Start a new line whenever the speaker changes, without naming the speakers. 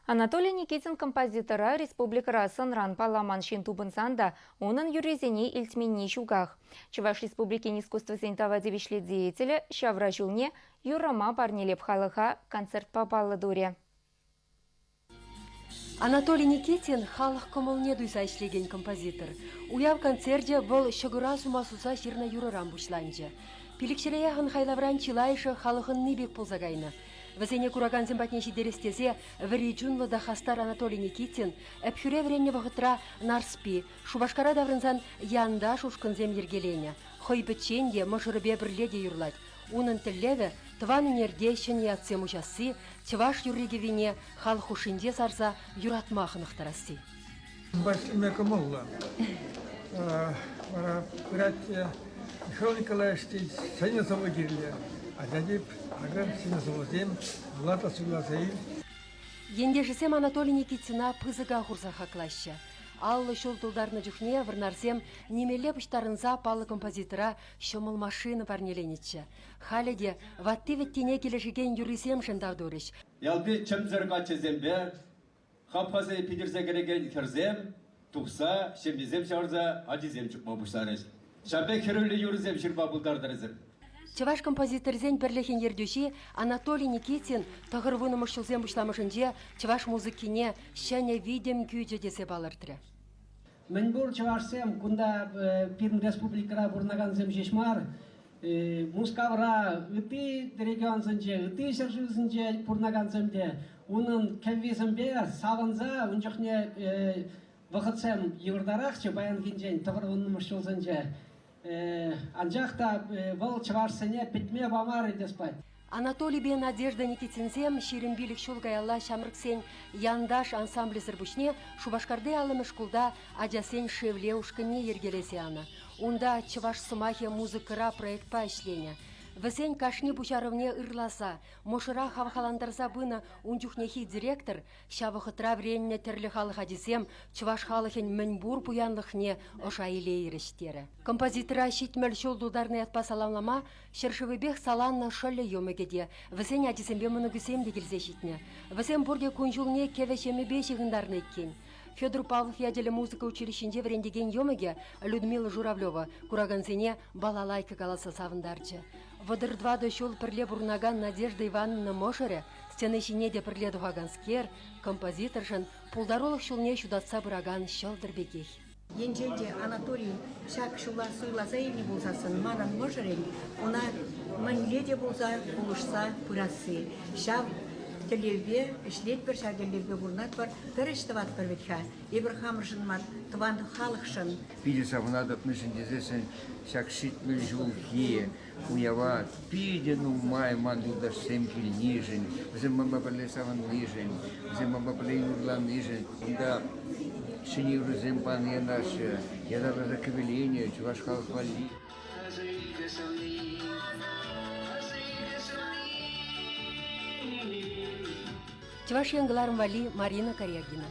Анатолий Никитин композитора республикӑра сӑнран палламан ҫын тупӑнсан та унӑн юррисене илтменни ҫуках. Чӑваш Республикин искусствӑсен тава тивӗҫлӗ деятелӗ ҫавра ҫулне Юррӑма парнелеп халӑха концертпа паллӑ турӗ.
Анатолий Никитин халӑх кӑмӑлне туйса ӗҫлекен композитор. Уяв концерчӗ вӑл ҫӑкӑра сума суса ҫырнӑ юрӑран пуҫланчӗ. Пилӗкҫӗре яхӑн хайлавран чылайӑшӗ халӑхӑнни пек пулса кайнӑ. Вӗсене куракансем патне ҫитерес тесе вӗри чунлӑ та хастар Анатолий Никитин Ӗпхӳре вӗреннӗ вӑхӑтра Нарспи, Шупашкара таврӑнсан Янташ ушкӑнсем йӗркеленӗ. Хӑй пӗччен те, мӑшӑрӗпе пӗрле те юрлать. Унӑн тӗллевӗ тӑван ӳнерте ҫӗнӗ ятсем уҫасси, чӑваш юрри-кӗввине халӑх хушшинче сарса юратма хӑнӑхтарасси.
Ӗҫлеме кӑмӑллӑ. Вара пырать Михаил Николаевич тет, ҫӗнӗ сӑвӑ кирлӗ. Ача теп, акӑ ҫӗнӗ сӑвӑсем вула суйласа ил.
Ентешӗсем Анатолий Никитина пысӑка хурса хаклаҫҫӗ. 50 ҫул тултарнӑ чухне вӑрнарсем нимелле пуҫтарӑнса паллӑ композитора ҫӑмӑл машина парнеленӗччӗ. Халӗ те ватти-вӗттине килӗшекен юррисемшӗн тав турӗҫ.
Ялти чӗмсӗр каччӑсемпе хапхасене питӗрсе кӗрекен хӗрсем тухса ҫемьесем ҫавӑрса ачисем чупма пуҫларӗҫ. Ҫав пек хӗрӳллӗ юрӑсем ҫырма пултартӑр эсир.
Чӑваш композиторӗсен пӗрлӗхӗн ертӳҫи Анатолий Никитин тӑхӑрвуннӑмӗш ҫулсем пуҫламӑшӗнче чӑваш музыкине ҫӗнӗ витӗм кӳчӗ тесе палӑртрӗ.
Мӗнпур чӑвашсем кунта пирӗн республикӑра пурӑнакансем ҫеҫ мар, Мускавра, ытти регионсенче, ытти ҫӗршывсенче пурӑнакансем те унӑн кӗввисемпе савӑнса ун чухне вӑхӑтсем йывӑртарахчӗ паянхинчен тӑхӑрвуннӑмӗш ҫулсенче. Анчах та вӑл чӑвашсене пӗтме памарӗ тес пать.
Анатолипе Надежда Никитинсем 25 ҫул каялла ҫамрӑксен Янташ ансамблӗсӗр пуҫне Шупашкарти аллӑмӗш шкулта ачасен Шевле ушкӑнне йӗркелесе янӑ. Унта Чӑваш сӑмахӗ музыкӑра проектпа ӗҫленӗ. Вӗсен кашни пуҫарӑвне ырласа, мӑшӑра хавхалантарса пынӑ ун чухнехи директор ҫав вӑхӑтра вӗреннӗ тӗрлӗ халӑх ачисем чӑваш халӑхӗн мӗнпур пуянлӑхне ӑша илейрӗҫ терӗ. Композитора 70 ҫул тултарнӑ ятпа саламлама ҫӗршывӗпех саланнӑ шӑллӗ-йӑмӑкӗ те, вӗсен ачисемпе мӑнукӗсем те килсе ҫитнӗ. Вӗсем пурте кун-ҫулне кӗвӗ-ҫемӗпе ҫыхӑнтарнӑ иккен. Федор Павлов ячӗллӗ музыка училищинче вӗрентекен йӑмӑкӗ Людмила Журавлева куракансене балалайка каласа савӑнтарчӗ. 34 ҫул пӗрле пурӑнакан Надежда Ивановна мӑшӑрӗ сцена ҫине те пӗрле тухаканскер, композиторшӑн пултарулӑх ҫулне ҫутатса пыракан ҫӑлтӑр пекех.
Енчен те Анатолий ҫак ҫула суйласа илнӗ пулсассӑн манӑн мӑшӑрӗн ӑна мӗнле те пулса пулӑшса пырасси. Ҫав тӗллевпе ӗҫлетпӗр, ҫав тӗллевпе пурӑнатпӑр, пӗр ӗҫ тӑватпӑр вӗт-ха. Эпир хамӑршӑн мар, тӑван халӑхшӑн.
Питӗ савӑнатӑп, мӗншӗн тесессӗн ҫак 70 ҫулхи уява питӗ нумай ман юлташсем килнишӗн, вӗсем манпа пӗрле савӑннишӗн, вӗсем манпа пӗрле юрланишӗн. Унта ҫӗнӗ юрӑсем пани янаҫҫӗ, ятарласа кӗвӗленӗ чӑваш халӑх валли.
Чӑваш Ен кӑларӑм валли Марина Карягина.